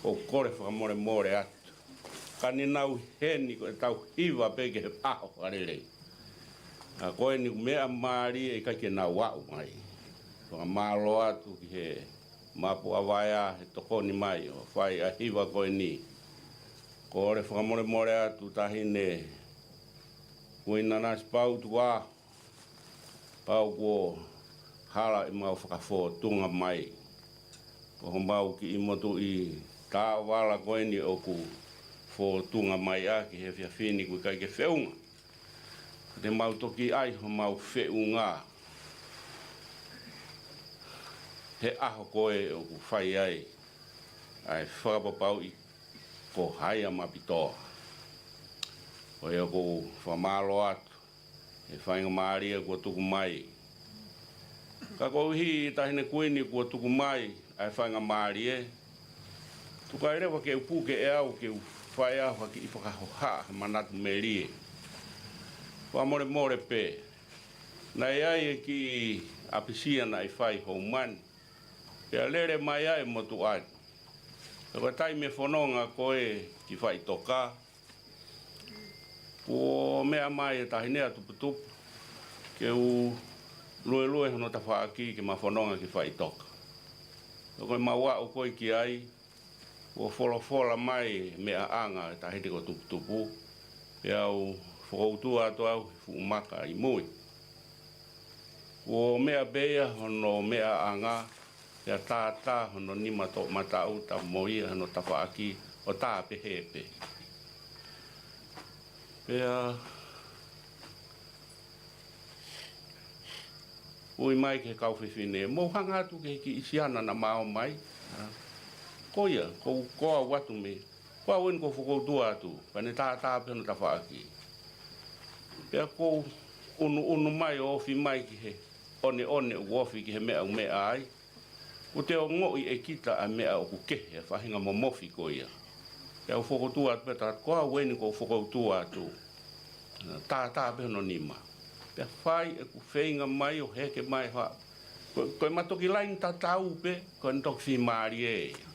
ʻOku ou kole fakamolemole atu. Ka ne nau ʻi heni ko ʻetau hiva pē ki he ʻaho fakalelei. Ka ko eni ʻoku meʻa mālie ʻikai ke nau aʻu mai. Fakamālō atu ki he Mapu ʻa Vaea he tokoni mai ʻo fai ʻa e hiva ko eni. Kole fakamolemole atu Taʻahine Kuini Nanasipauʻu Tukuʻaho, pau kuo hala ʻemau fakafōtunga mai. Ko homau kiʻi motuʻi taʻovala ko eni ʻoku fōtunga mai ʻaki he efiafi ni, ʻoku ʻikai ke feʻunga. Te mau toki ʻai homau feʻunga he ʻaho ko ē ʻoku fai ai ʻa e fakapapauʻi ko hai ʻa Mapitoa. Ko ia ʻoku ou fakamālō atu he faingamālie kuo tuku mai. Ka koeʻuhi Taʻahine Kuini kuo tuku mai ʻa e faingamālie, tuku ai leva ke u puke ʻe au ke u fai ʻa e kiʻi fakahohaʻa he manatu melie. Fakamolemole pē, naʻe ʻi ai e kiʻi ʻapisia naʻe fai houmani, pea lele mai ai e motuʻa ni. Pea ko e taimi e fononga ko ē ki faʻitoka, kuo meʻa mai e Taʻahine ʻa Tuputupu ke u luelue hono tafaʻaki ke ma fononga ki faʻitoka. Pea ko ʻemau aʻu ko ē ki ai, kuo folofola mai e meʻaʻanga e Taʻahine ko Tuputupu, pea u fokoutua atu au he fuʻu maka ʻi mui. Kuo meʻa pē ia hono meʻaʻanga, pea tātā hono nima toʻomataʻu, tapu mo ia hono tafaʻaki, ʻo tā pehē pē. Pea ui mai ki he kau fefine, mou hanga atu ki he kiʻi siana naʻa ma ō mai. Ko ia, ko, ko au atu mei, ko au eni kuo fokoutua atu, pea ne tātā pē hono tafaʻaki. Pea ko u ʻunuʻunu mai ʻo ofi mai ki he ʻoneʻone ʻoku ofi ki he meʻa ʻoku meʻa ai. Kuo te ongoʻi ʻe kita ʻa e meʻa ʻoku kehe, faʻahinga momofi ko ia. Pea u fokoutua atu pē, tā ko au eni kuo u fokoutua atu. Tātā pē hono nima. Pea fai ʻeku feinga mai ʻo heke mai ha. Ko, ko ʻema toki laine tatau pē, ko ʻene toki fiemālie ia.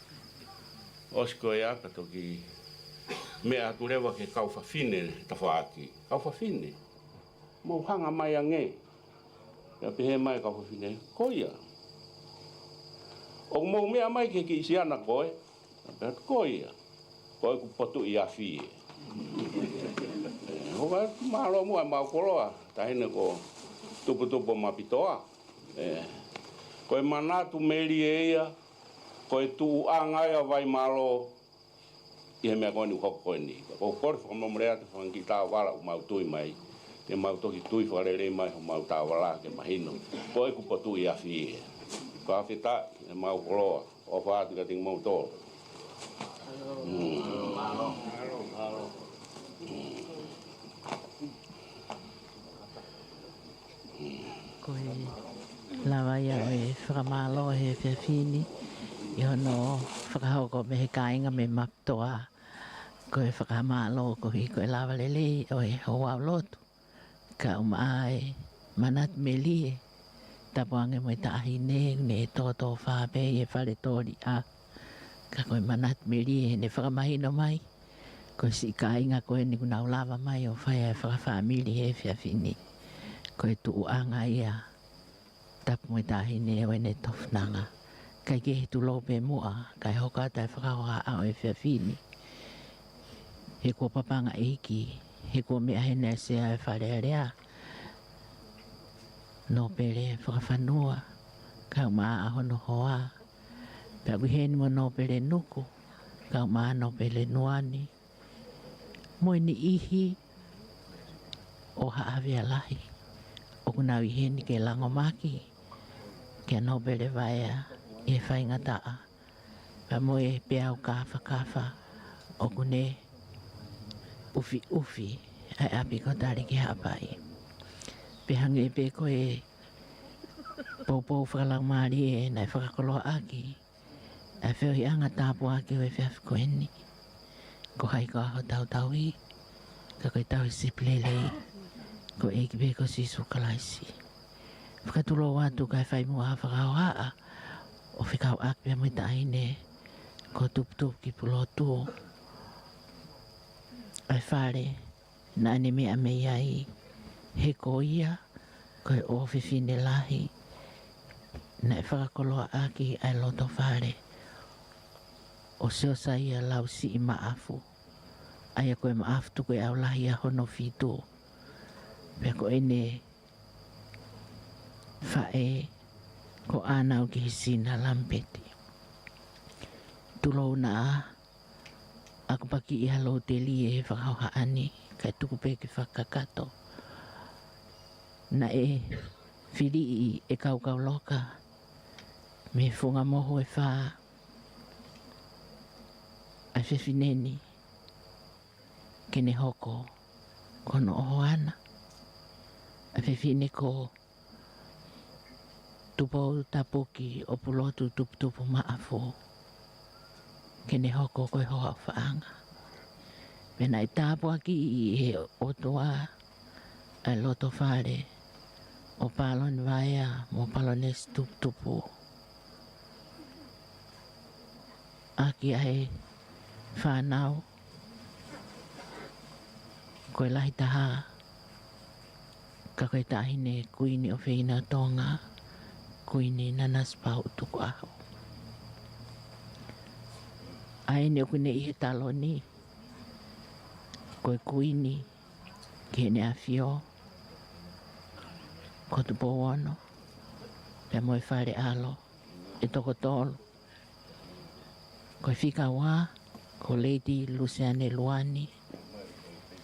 ʻOsi ko ia pea toki meʻa atu leva ki he kau fafine tafaʻaki. Kau fafine, mou hanga mai ange. Pea pehē mai e kau fafine, ko ia. ʻOku mou meʻa mai ki he kiʻi siana ko ē? Pea ko ia. Ko ʻeku potuʻi afi ē. ʻE, hoka mālō muʻa ʻemau koloa, Taʻahine ko Tuputupu ʻo Mapitoa. ʻE, ko e manatu melie ia, ko e tuʻuʻanga ia ʻa Vaimālō, ʻi he meʻa ko eni ʻoku hoko ko eni. Ka ʻoku ou kole fakamolemole atu he fanga kiʻi taʻovala ʻoku mau tui mai, te mau toki tui fakalelei mai homau taʻovala ke mahino. Ko ʻeku potuʻi afi ē. Fakafetaʻi ʻemau koloa, ʻofa atu kiate kimoutolu. Mm. Mm. Ko e lava ia ʻo e fakamālō he efiafi ni ʻi hono fakahoko mei he kāinga mei Mapitoa. Ko e fakamālō koeʻuhi ko e lava lelei ʻo e ouau lotu. Kae ʻumaʻā e manatu melie, tapu ange mo e taʻahine, ne tōtōfā pē ʻi he fale tōliʻa. Ka ko e manatu melie heʻene fakamahino mai ko e siʻi kāinga ko eni kuo nau lava mai ʻo fai ʻa e fakafāmili he efiafi ni. Ko e tuʻuʻanga ia, tapu mo e taʻahine, ʻo ʻene tofunanga. ʻIkai ke he tulou pē muʻa, kae hoko atu ʻa e fakahohaʻa ʻo e efiafi ni. He kuo papanga ʻeiki, he kuo meʻa heni ʻa e Sea ʻo e Fale Alea, Nōpele Fakafanua, kae ʻumaʻā hono hoa. Pea ʻoku ʻi heni mo Nōpele Nuku, kae ʻumaʻā Nōpele Nuani, mo e niʻihi ʻo Haʻa Havea Lahi ʻoku nau ʻi heni ke langomaki kia Nōpele Vaea ʻi he faingataʻa, pea mo e peau kāfakafa ʻoku ne ʻufiʻufi ʻa e ʻapi ko Taliki Haʻapai. Pea hangē pē ko e poupou fakalaumālie naʻe fakakoloaʻaki ʻa e feohiʻanga tāpuaki ʻo e efiafi ko eni. Ko hai koā ho tautauhi, ka ko e Tauhi Sipi Lelei, ko e ʻEiki pē ko Sīsū Kalaisi. Fakatulou atu kae fai muʻa ha fakahohaʻa ʻo fekauʻaki pea mo e taʻahine ko Tuputupu ki Pulotu, ʻa e fale naʻa ne meʻa mei ai, he ko ia ko e ʻofefine lahi naʻe fakakoloaʻaki ʻa e loto fale ʻo Siosaia Lausiʻi Maʻafu. ʻA ia ko e Maʻafu Tukuʻeau Lahi ʻa hono fitu. Pea ko ʻene faʻē ko ʻAnau Kihesina Lamipeti. Tulou naʻa ʻaku paki ʻi ha lōteli ʻi he fakahohaʻa ni, kae tuku pē ke fakakakato. Naʻe filiʻi ʻe Kaukauloka mei he funga mohu ʻe fā ʻa e fefine ni ke ne hoko ko hono ʻohoana, ʻa e fefine ko Tupoutapuki ʻo Pulotu Tuputupu Maʻafu, ke ne hoko ko e hoa ʻofaʻanga. Pea naʻe tāpuakiʻi ʻe he ʻOtua ʻa e loto fale ʻo Paloni Vaea mo Palonesi Tuputupu ʻaki ʻa e fānau, ko e lahi taha, ka ko e taʻahine Kuini ʻofeina ʻo Tonga, Kuini Nanasipauʻu Tukuʻaho. ʻA eni ʻoku ne ʻi he taloni, ko e Kuini ki heʻene ʻAfio ko Tupou Ono, pea mo e Fale ʻAlo ʻe toko tolu. Ko e fika ua, ko Lady Luseane Luani.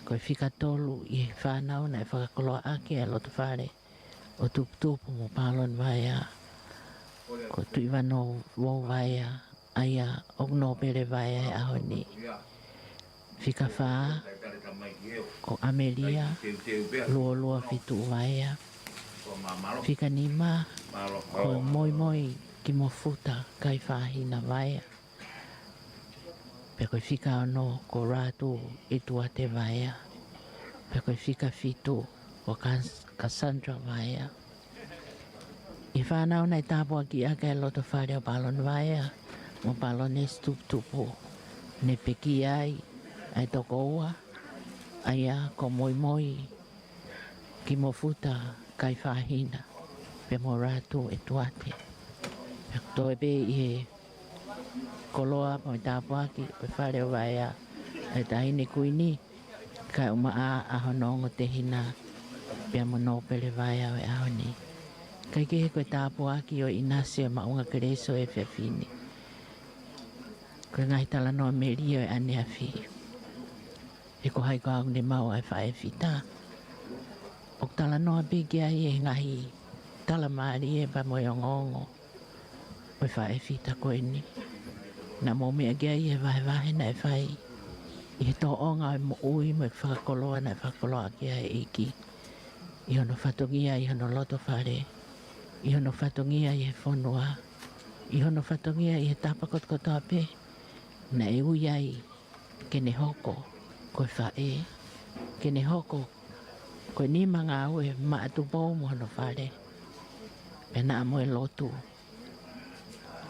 Ko e fika tolu ʻi he fānau naʻe fakakoloa ʻaki ʻa e loto fale ʻo Tuputupu mo Paloni Vaea, ko Tuʻivanovou Vaea, ʻa ia ʻoku nōpele Vaea he ʻaho ni. Fika fā, ko ʻAmelia Luoluafituʻu Vaea. Fika nima, ko Moimoikimofuta Kaifahina Vaea. Pea ko e fika ono, ko Ratu ʻEtuate Vaea. Pea ko e fika fitu, ko Cas-, Cassandra Vaea. ʻI he fānau naʻe tāpuakiʻi ʻaki ʻa e loto fale ʻo Paloni Vaea mo Palonesi Tuputupu, ne pekia ai ʻa e toko ua, ʻa ia ko Moimoikimofuta Kaifahina, pea mo Ratu ʻEtuate. Pea toe pē ʻi he koloa mo e tāpuaki ʻo e Fale ʻo Vaea ʻa e taʻahine Kuini, kae ʻumaʻā ʻa hono ongo tehina, pea mo nōpele Vaea ʻo e ʻaho ni. Kae kehe, ko e tāpuaki ʻo e ʻinasi ʻo e Maʻunga Kelesi ʻo e efiafi ni, ko e ngaahi talanoa melie ʻo e ʻaneafi. He ko hai koā ʻoku ne maʻu ʻa e faʻē fita? ʻOku talanoa pē ki ai e ngaahi tala mālie pea mo e ongoongo ʻo e faʻē fita ko eni. Naʻa mou meʻa ki ai he vahevahe naʻe fai ʻi he tōʻonga ʻo e moʻui mo e fakakoloa naʻe fakakoloa ʻaki ʻa e ʻEiki, ʻi hono fatongia ʻi hono loto fale, ʻi hono fatongia ʻi he fonua, ʻi hono fatongia ʻi he tapa kotokotoa pē naʻe ui ai ke ne hoko ko e faʻē, ke ne hoko ko e nima ngāue maʻa Tupou mo hono fale, pea naʻa mo e lotu.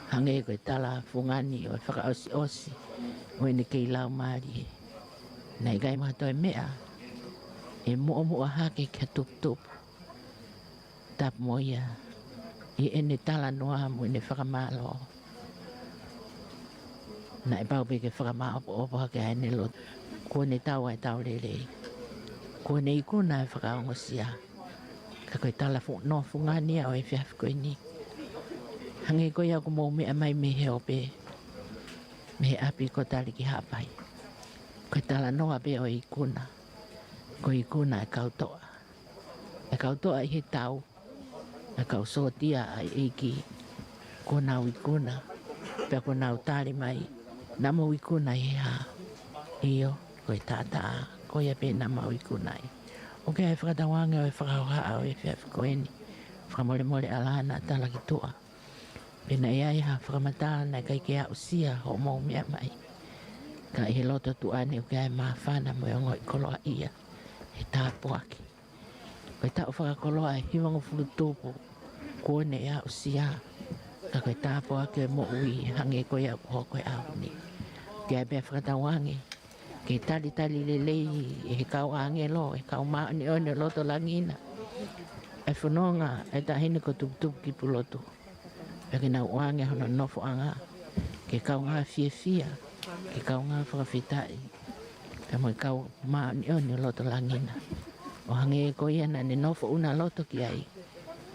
Hangē ko e tala fungani ʻo e fakaʻosiʻosi ʻo ʻene kei laumālie, naʻe ʻikai mo ha toe meʻa ʻe muʻomuʻa hake kia Tuputupu, tapu mo ia ʻi heʻene talanoa mo ʻene fakamālō. Naʻe pau pē ke fakamāʻopoʻopo hake ʻa ʻene lotu. Kuo ne tau ʻa e tau lelei. Kuo ne ikuna ʻa e fakaongosia. Ka ko e tala fu-, noa fungani ia ʻo e efiafi ko eni. Hangē ko ia ʻoku mou meʻa mai mei he ope, mei he ʻapi ko Taliki Haʻapai, ko e talanoa pē ʻo e ikuna. Ko e ikuna ʻa e kau toʻa. ʻA e kau toʻa ʻi he tau, ʻa e kau sōtia ʻa e ʻEiki, kuo nau ikuna, pea kuo nau tali mai, naʻa mou ikuna ʻi he hā? ʻIo, ko e taʻataʻa, ko ia pē naʻa mau ikuna ai. ʻOku ʻi ai e fakatauange ʻo e fakahohaʻa ʻo e efiafi ko eni. Fakamolemole ʻalā naʻa tala ki tuʻa. Pea naʻe ʻi ai ha fakamatala naʻe ʻikai ke aʻusia hoʻomou meʻa mai. Ka ʻi he loto tuʻa ni ʻoku ʻi ai e māfana mo e ongoʻi koloaʻia he tāpuaki. Ko e taʻu fakakoloa ʻe hivangofulu tupu kuo ne aʻusia, ka ko e tāpuaki ʻo e moʻui hangē ko ia ʻoku hoko he ʻaho ni. ʻOku ʻi ai pē ha fakatauange ke talitali lelei ʻe he kau ʻāngelo, ʻe he kau māʻoniʻoni ʻo loto langi na, ʻa e fononga ʻa e Taʻahine ko Tuputupu ki Pulotu. Pea ke nau ʻoange hono nofoʻanga ke kaungā fiefia, ke kaungā fakafetaʻi, pea mo e kau māʻoniʻoni ʻo loto langi na. ʻO hangē ko ia naʻa ne nofo ʻuna loto ki ai,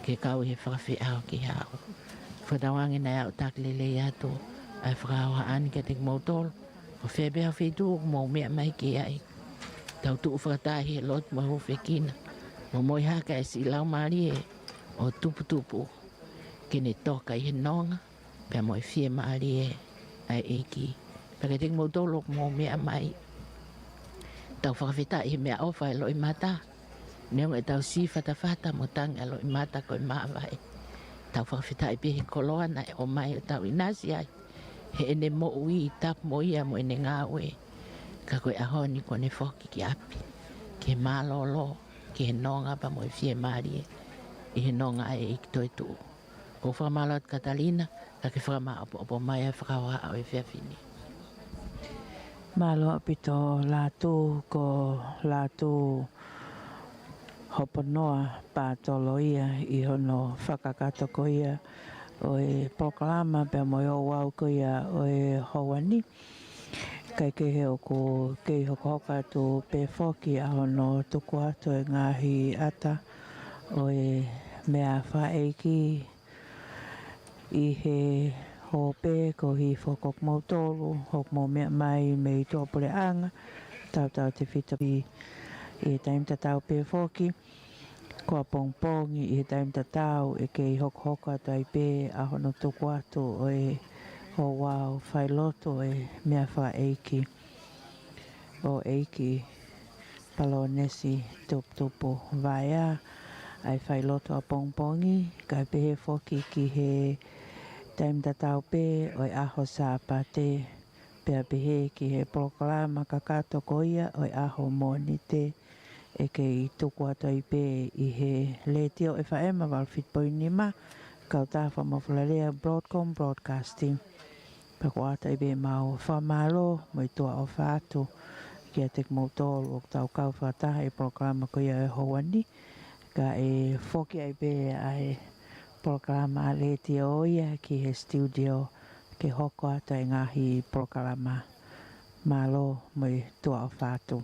ke kau ʻi he fakafeʻao ki he ʻao. Fakatauange naʻe aʻu taki lelei atu ʻa e fakahohaʻa ni kiate kimoutolu, ko fē pē ha feituʻu ʻoku mou meʻa mai ki ai. Tau tuʻu fakataha ʻi he lotu mo e hūfekina, mo moihaka e siʻi laumālie ʻo tuputupu, ke ne toka ʻi he nonga pea mo e fiemālie ʻa e ʻEiki. Pea kiate kimoutolu ʻoku mou meʻa mai, tau fakafetaʻi he meʻaʻofa ʻa e loʻimata. Neongo ʻetau siʻi fatafata mo tangi ʻa e loʻimata ko e māvae, tau fakafetaʻi pē he koloa naʻe ʻomai ʻo tau ʻinasi ai heʻene moʻui tapu mo ia mo ʻene ngāue. Ka ko e ʻaho ni kuo ne foki ki ʻapi, ki he mālōlō, ki he nonga pea mo e fiemālie ʻi he nonga ʻa e ʻEiki toetuʻu. ʻOku ou fakamālō atu Katalina, ka ke fakamāʻopoʻopo mai ʻa e fakahohaʻa ʻo e efiafi ni. Mālō ʻaupito Lātū, ko Lātū Hoponoa Pātolo ia ʻi hono fakakakato ko ia ʻo e polokalama pea mo e ouau ko ia ʻo e houa ni. Kae kehe ʻoku kei hokohoko atu pē foki ʻa hono tuku atu e ngaahi ʻata ʻo e meʻa fakaʻeiki ʻi he hope ko hifo ko kimoutolu, ʻoku mou meʻa mai mei tuʻapuleʻanga, tautautefito ʻi he taimi tatau pē foki, ko ʻapongipongi ʻi he taimi tatau ʻe kei hokohoko atu ai pē ʻa hono tuku atu ʻo e ouau failotu ʻo e meʻa fakaʻeiki ʻo ʻEiki Palōnesi Tuputupu Vaea, ʻa e failotu ʻapongipongi, kae pehē foki ki he taimi tatau pē ʻo e ʻaho Sāpate, pea pehē ki he polokalama kakato ko ia ʻo e ʻaho Mōnite, ʻe kei tuku atu ai pē ʻi he Letiō F M valu fitu poini nima, kautaha fakamafolalea Broadcom Broadcasting. Pea ko ia ai pē ʻemau fakamālō mo e tuʻa ʻofa atu kiate kimoutolu ʻoku tau kau fakataha ʻi he polokalama ko ia ʻo e houa ni, kae foki ai pē ʻa e polokalama ʻa e Letiō ia ki he studio ke hoko atu e ngaahi polokalama. Mālō mo e tuʻa ʻofa atu.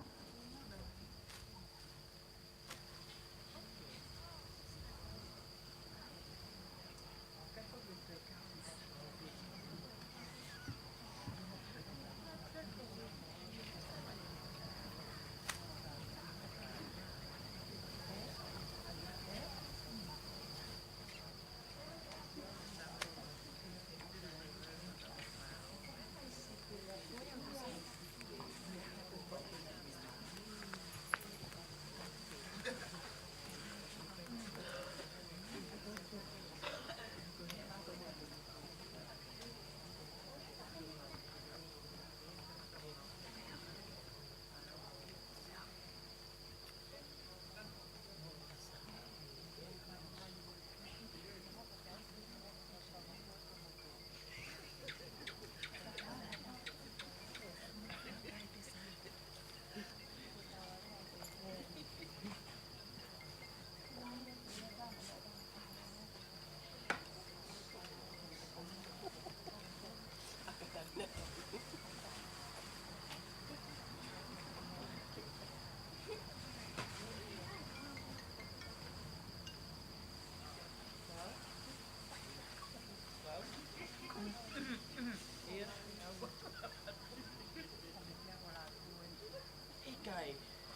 ʻIkai.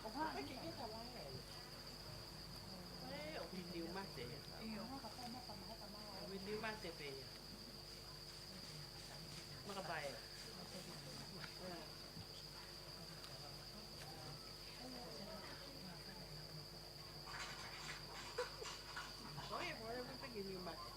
ʻOku ʻikai ke ʻi ai ha tawae. ʻOku ʻi Niumate. ʻOku ʻi Niumate pē ia. Makapae. ʻOi, ʻe mole me peki Niumate.